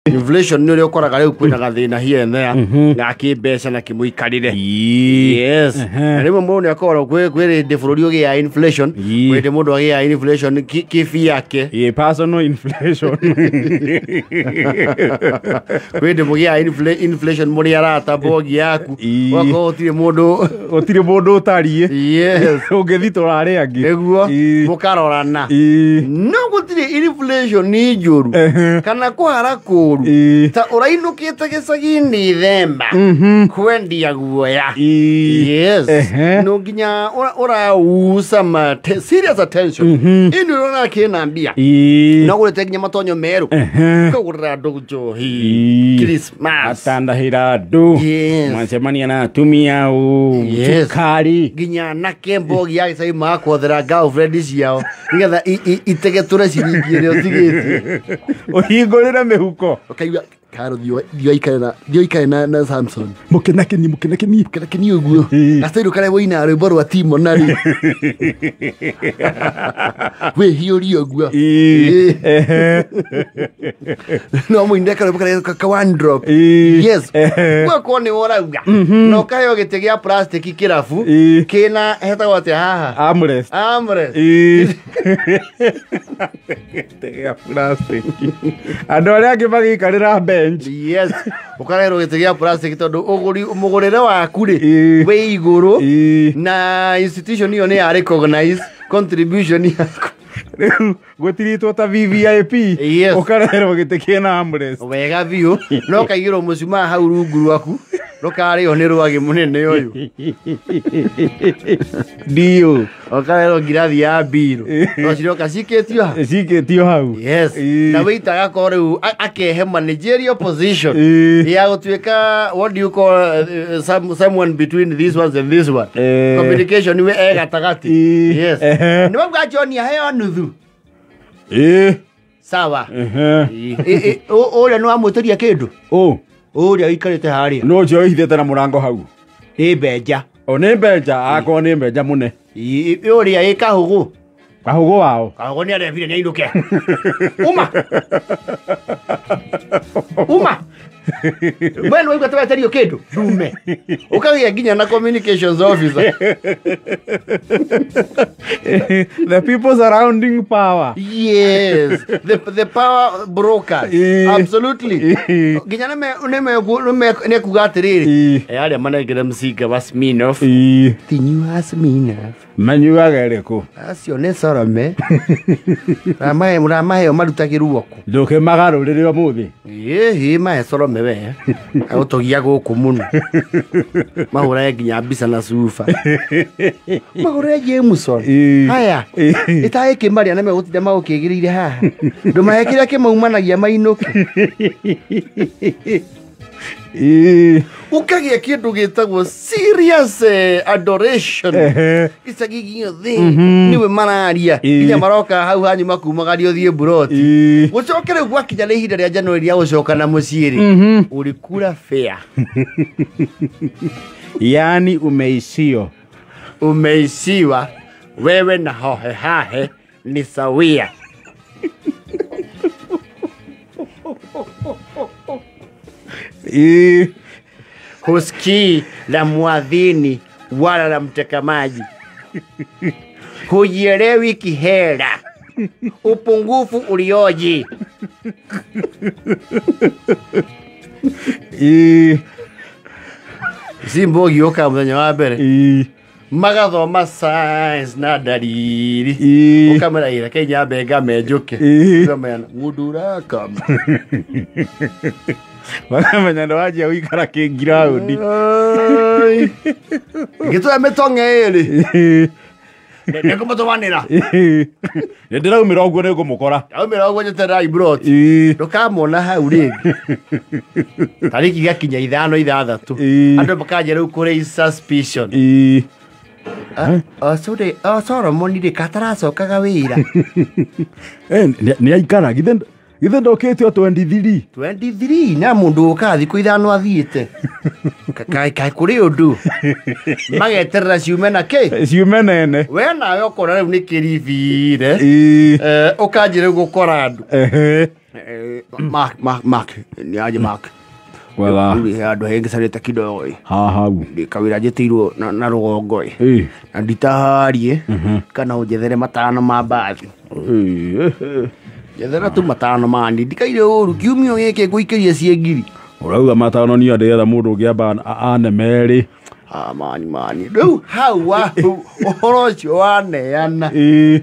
Inflation nĩ ũrĩa ũkoraga rĩu kwĩna gathĩna here and there ga kĩmbeca na kĩmũikarĩre. Yes. Na rĩmwe mũndũ nĩ akoragwo kwĩ hĩndĩ bũrũri ũgĩaga inflation, kwĩ hĩndĩ mũndũ agĩaga inflation kĩbiake. Ĩĩ, personal inflation. Kwĩ hĩndĩ mũgĩaga inflation mũrĩ arata mbogi yaku. Ũgakorwo gũtirĩ mũndũ gũtirĩ mũndũ ũtariĩ. Yes. Ũngĩthitũra arĩa angĩ. Nĩguo mũkarorana. No gũtirĩ inflation njũru kana kũhara kũũru ta ũrainũkĩte gĩcagi-inĩ Ithemba kwendia guoya. Yes. No nginya ũrauca serious attention. Ĩno ũrona kĩna mbia. No gũrĩte nginya matonyo merũ. Ũkagũrĩra andũ njohi. Christmas. Atandahĩra andũ. Yes. Macemania na atumia cukari. Nginya anake mbogi ya gĩcagi magakuothera girlfriend ciao nĩgetha itegetũre ciringi ĩrĩa ũtigĩtie. Ũhingũrĩre mĩhuko. Ũkaigua Karo thiĩ ũikare na Samson. Mũkenakenie, mũkenakenie. Mũkenakenie ũguo. Gacairũ karĩa woinaga rwĩmbo rwa Timo narĩ. Wĩhiũrie ũguo. No mũine karwĩmbo karĩa ka one drop. Yes. Gwakorwo nĩwe ũrauga. Na ũkaheo gĩtĩ gĩa plastic kĩrabu. Kĩna hetagwo atĩa haha? Armrest. Armrest. Gĩtĩ gĩa plastic. Andũ arĩa angĩ magĩikarĩra bench. Yes. Ũkarehwo gĩtĩ gĩa plastic tondũ mũgũrĩre waku rĩ, wĩ igũrũ na institution ĩyo nĩ ya recognize contribution yaku. Rĩu gũtiritwo ta VVIP. Yes. Ũkareherwo gĩtĩ kĩna armrest. Wega biũ. No ũkaigĩrwo mũcumaa hau rungu rwaku. Rũkarĩo nĩ rwagĩ mũnene ũyũ. Ndio. Ũkarehwo ngirathi ya mbirũ. No ciroka cikĩtio hau. Cikĩtio hau. Yes. Na wĩita agakorwo rĩu akehe managerial position. Ya gũtuĩka what do you call someone between these ones and this one. Communication niwe e gatagatĩ. Yes. Nĩ wauga John aheo nuthu. Sawa. Ũrĩa nĩ wamwĩtĩria kĩndũ? Ũrĩa ũikarĩte harĩa. No ũcio ũhithĩte na mũrango hau. Nĩ mbenja. O nĩ mbenja, akorwo nĩ mbenja mũne. Ũrĩa ĩ kahũgũ. Kahũgũ wao. Kahũgũ nĩ arevire nĩ ainũke. Uma. Uma. We nĩ waigua ta weterio kĩndũ? Ndume. Ũkagĩa nginya na communications officer. The people surrounding power. Yes. The power brokers. Absolutely. Nginya nĩ kuga atĩrĩrĩ. Arĩa manengere mcinga wa Smirnoff. Tinyua Smirnoff. Manyuaga ĩrĩkũ? Acio nĩ Sorome. Ramaheo marutagĩrwo kũ? Ndũkĩmagarũrĩre ũmũthĩ. Ĩĩ, mahe Sorome we. Agũtũgia gũkũ mũno. Mahũrage nginya mbica na cuba. Magũrĩre Jameson. Haya. Ĩtagĩkĩmarĩa na megũtinda magũkĩgĩrĩire haha. Ndũmahe kĩrĩa kĩmaumanagia mainũke. Ũkagĩa kĩndũ gĩtagwo serious adoration. Gĩcagi gĩothe nĩwe mararia. Nginya maroka hau hanyu makumagaria ũthiĩ mburoti. Gũcoke rĩu gwakinya nĩ ihinda rĩa January rĩa gũcoka na mũciĩ rĩ, ũrĩkura fare. Yani umeishiwa. Umeishiwa wewe na hohe hahe ni sawia. Husikii la muadhini wala la mteka maji. Hujielewi kihela. Upungufu ulioji. Si mbogi yoka mũthenya wa mbere. Magathoma science na dalili. Ũkamera ira kenya mbenga menjũke. Ũkamera mũndũ ũrakama. Makamenya nĩwanjia gũikara kĩngiraũndi. Gĩtũra mĩtong'e ĩrĩ. Nĩngũmũtũmanĩra. Nĩndĩraumĩra ũguo nĩngũmũkora. Ndaumĩra ũguo njeterera imbroti. Ndũkamona hau rĩngĩ. Tarĩki igakinya 5 6. Andũ makanjia rĩu kũraise suspicion. Solomon rĩ kataracokaga wĩra. Nĩ aikara githĩ ndokĩte o 23. 23 na mũndũ ũkaga thikũ 5 athiĩte. Kaĩ kũrĩ ũndũ. Mageterera ciume na kĩ? Ciume nene. We nawe ũkona rĩu nĩ kĩribire. Ũkanjia rĩu gũkora andũ. Mark Mark Mark ni aje Mark. Kwega. Andå hengĩcarĩte kidogo ĩ. Ha hau. Ndĩ kawĩra njĩtĩirwo na rũgongo ĩ. Ĩ. Na nditaharie kana ũnjethere matano ma mbathi. Njethera tu matano mani ndikaire ũru kiumia gĩkĩ ngũikĩrie ciĩ ngiri. Ũrauga matano niĩ ndĩretha mũndũ ũngĩamba ane merĩ. Ah, mani mani rĩu hau wa ũhoro ũcio waneana. Ĩ.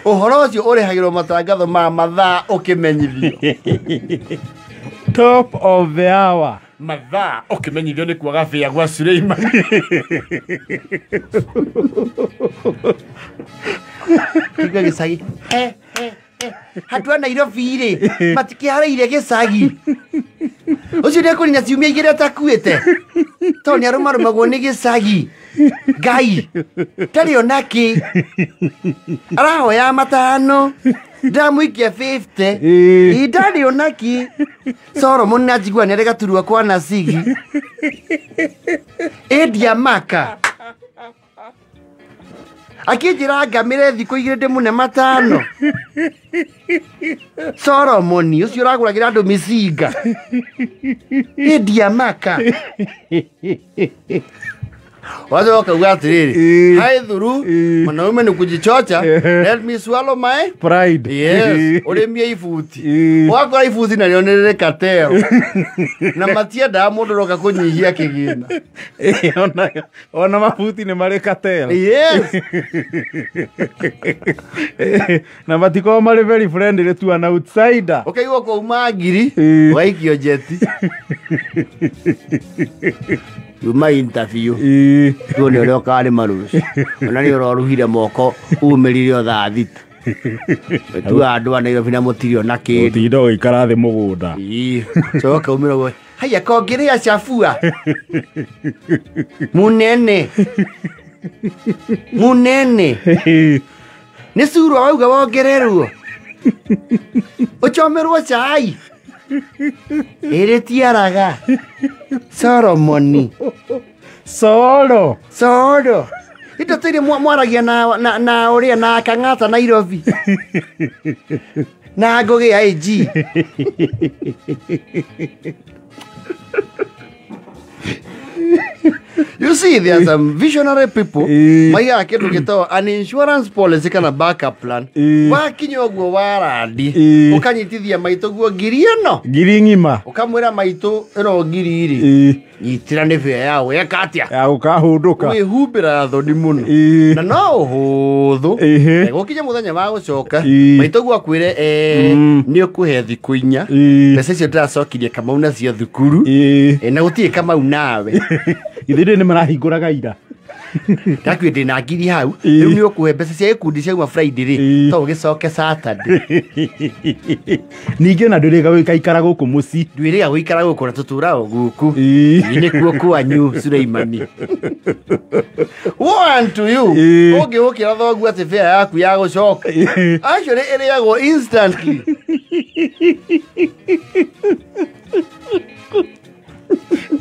Ũhoro ũcio ũrĩhagĩrwo matangatho ma mathaa ũkĩmenyithio. Top of the hour. Mathaa ũkĩmenyithio nĩ kwaga bĩa gwa Suleiman. Kiuga gĩcagi. He he he. Handũ a Nairobi rĩ matikĩharĩire gĩcagi. Ũcio nĩekũnina ciumia igĩrĩ atakuĩte. Tondũ nĩarũmarũmagwo nĩ gĩcagi. Ngai ndarĩ ona kĩ. Arahoya matano. Ndamũikia 50. Ĩ. Ndarĩ ona kĩ. Solomon nĩanjigua nĩarĩ gaturwa kwa Nasigi. Endia maka. Akĩnjĩra ngamĩre thikũ igĩrĩ ndĩmũne matano. Solomon ũcio ũragũragĩra andũ mĩcinga. Endia maka. Wacoka ũkauga atĩrĩrĩ, Ĩ. hi thuru, Ĩ. mwanaume ni kujichocha, let me swallow my Pride. Yes, ũrĩmie ibuti. Ĩ. Wakora ibuti narĩo nĩ rĩrĩ katero. Na matiendaga mũndũ ũroka kũnyihia kĩgĩna. Ĩ, ona mabuti nĩ marĩ katero. Yes. Na matikoragwo marĩ very friendly to an outsider. Ũkaigua kwauma ngiri, Ĩ. ũgaikio njeti. Yuma interview. Ĩ. Tuone ũrĩa ũkarĩma rũciũ. Ona nĩ ũroruhire moko umĩrire o thaa thita. Tuaga andũ a Nairobi na mũtirĩ ona kĩndũ. Ũtinda ũgĩikara thĩ mũgũnda. Ĩ. Coka umĩra ũguo. Haiya kongĩrĩa chabua. Munene. Munene. Nĩ curwa wauga wongererwo. Ũchomerwo cai. Ĩrĩ tiaraga. Solomoni. Solo. Solo. Indo tũirĩ mwaragia na ũrĩa na Kang'ata Nairobi. Na Ngũgĩ IG. You see, there are some visionary people Ĩ. maigaga kĩndũ gĩtagwo an insurance policy kana backup plan. Ĩ. Wakinya ũguo warandi Ĩ. ũkanyitithia maitũ guo ngiri ĩno. Ngiri ng'ima. Ũkamwĩra maitũ ĩno ngiri rĩ. Ĩ. Nyitĩra nĩ bĩa ya weka atĩa. Ya gũkahũndũka. Wĩhumbĩra thoni mũno. Ĩ. Na no ũhũthũ. Ĩhĩ. Gũkinya mũthenya wa gũcoka Ĩ. maitũ guo akwĩre nĩ ũkũhe thikũ inya. Ĩ. Mbeca icio ndĩracokirie Kamau nacio thukuru. Ĩ. Na gũtirĩ Kamau nawe. Githĩ nĩ marahingũraga ira. Ndakuĩ ndĩna ngiri hau. Ĩ. Rĩu nĩ ũkũhe mbeca cia gĩkundi ciauma Friday rĩ. Ĩ. To ũgĩcoke Saturday. Ningĩ ona ndwĩrĩga gũikaikara gũkũ mũciĩ. Ndwĩrĩga gũikara gũkũ na tũtũraga o gũkũ. Ĩ. Ĩ, nĩkuo kwanyu Suleimani. Woe unto you. Ĩ. Ũngĩũkĩra thoguo atĩ fare yaku ya gũcoka. Ĩ. Actually ĩrĩagwo instantly.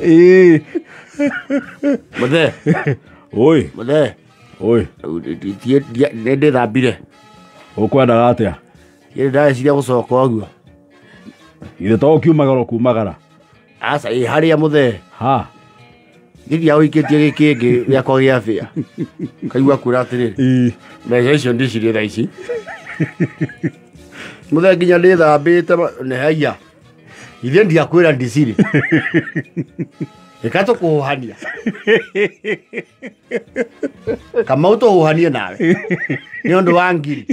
Ĩ. Mũthee. Oi. Mũthee. Oi. Nĩ ndĩthambire. Ũkwendaga atĩa? Nĩ ndĩreciria gũcoka ũguo. Githĩ to ũkiumagara ũkumagara? Aca, ĩ harĩa mũthee. Ha. Gĩthiaga ũikĩtie gĩkĩngĩ gĩakwa gĩa bĩa. Kaigua kwĩra atĩrĩrĩ. Ĩ. Mbeca icio ndicirĩ thaa ici. Mũthee nginya ndĩthambĩte nĩ haiya. Ithuĩ ndiakwĩra ndicirĩ. Reka tũkũhũhania. Kamau tũhũhanie nawe. Nĩ ũndũ wa ngiri.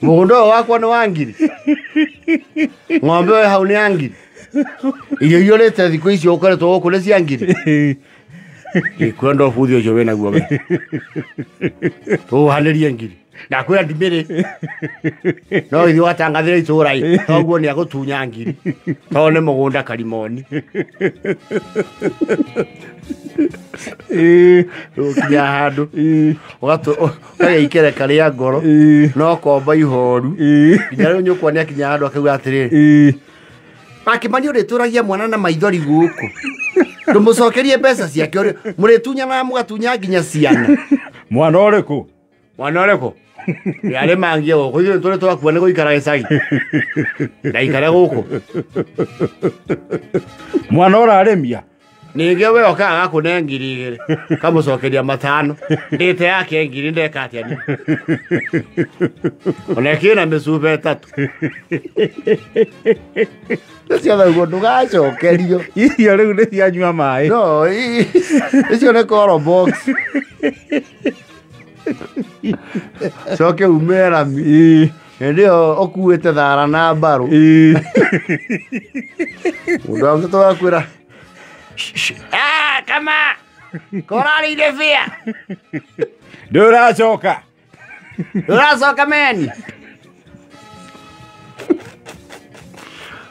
Mũgũnda ũyũ wakwa nĩ wa ngiri. Ng'ombe ĩyo ĩ hau nĩ ya ngiri. Irio iria ũrĩte thikũ icio ũkoretwo gũkũ nĩ cia ngiri. Ngĩkwenda ũbuthi ũcio wĩnaguo we. Tũhũhanĩrie ngiri. Ndakwĩra ndimĩrĩ. No ithuĩ watangathĩra itũũra ĩ. Toguo nĩ agũtunya ngiri. Tondũ nĩ mũgũnda Karimoni. Ĩ. Ũkinya handũ. Ĩ. Ũkagĩa ikereka rĩa ngoro. Ĩ. No komba ihoru. Ĩ. Nginya rĩu nyũkwa nĩ akinya handũ akauga atĩrĩrĩ. Ĩ. Akĩmani ũrĩtũragia mwana na maithori gũkũ. Ndũmũcokerie mbeca ciake ũrĩ mũrĩtunyanaga mũgatunya nginya ciana. Mwana ũrĩkũ? Mwana ũrĩkũ? Arĩ mangia gũkũ ithuĩ tũrĩ twakua nĩ gũikara gĩcagi. Ndaikare gũkũ. Mwana ũrarĩmia. Ningĩ we okaga gakũne 2,000 kamũcokeria 5 ndĩte yake 1,000 ndeka atĩa niĩ? Ona ĩkĩna mĩcuba 3. Icio thaguo ndũgacokerio. Icio rĩu nĩ cianyua maĩ. No, icio nĩ koro box. Coke ume rami. Hĩndĩ ĩyo ũkuĩte thara na mbarũ. Mũndũ wa mũtũ wakwĩra, kama korarĩire bĩa. Ndũracoka. Ndũracoka meni.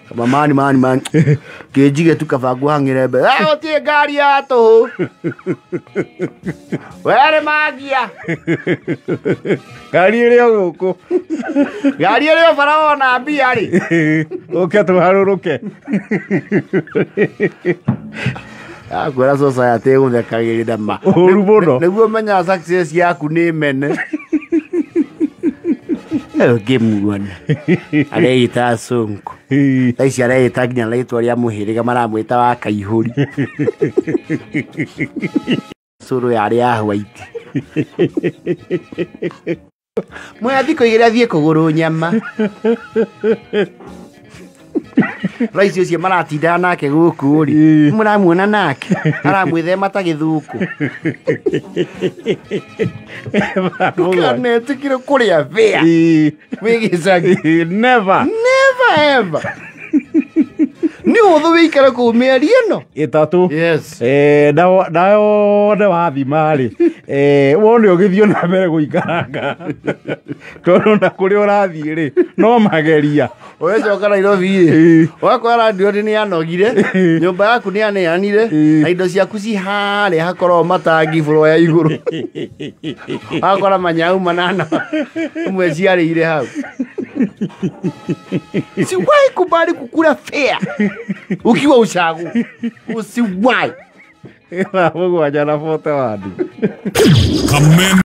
Kama mani mani mani. Kĩnjige tu kaba nguhang'ĩre mbere. Gũtirĩ ngari ya tũhũ. Werĩ mangia. Ngari ĩrĩ o gũkũ. Ngari ĩrĩ o bara wona mbia rĩ. Ũke tũharũrũke. Akwĩra society ĩgũthekagĩrĩra ma. Ũru mũno. Nĩguo menyaga success yaku nĩ mene. Ũngĩmuona. Areĩta Sonko. Thaa ici areĩta nginya rĩtwa rĩa mũhĩrĩga maramwĩta wa Kaihũri. Cũrũ yarĩ ya white. Mwe thikũ igĩrĩ athiĩ kũgũrwo nyama. Raici ũcio maratindaga nake gũkũ rĩ. Mũramuona nake. Aramwĩthema ta gĩthũkũ. Ndũkanetĩkĩre kũrĩa bĩa. Wĩ gĩcagi. Never. Never ever. Nĩ ũthũ wĩikare kũu mĩeri ĩno. 3. Yes. Na wone wathima rĩ. Wone ũgĩthiĩ na mbere gũikaranga. Tondũ na kũrĩa ũrathiĩ rĩ, no mageria. Ũgĩcoka Nairobi rĩ, ũgakora landlord nĩ anogire, nyũmba yaku nĩ aneanire, na indo ciaku ci harĩa hakoragwo matangi bũrũ ya igũrũ. Ũgakora manyau 8 ĩmwe ciarĩire hau. Usiwahi kubali kukula fare ukiwa ushago. Usiwahi. 7 na 41.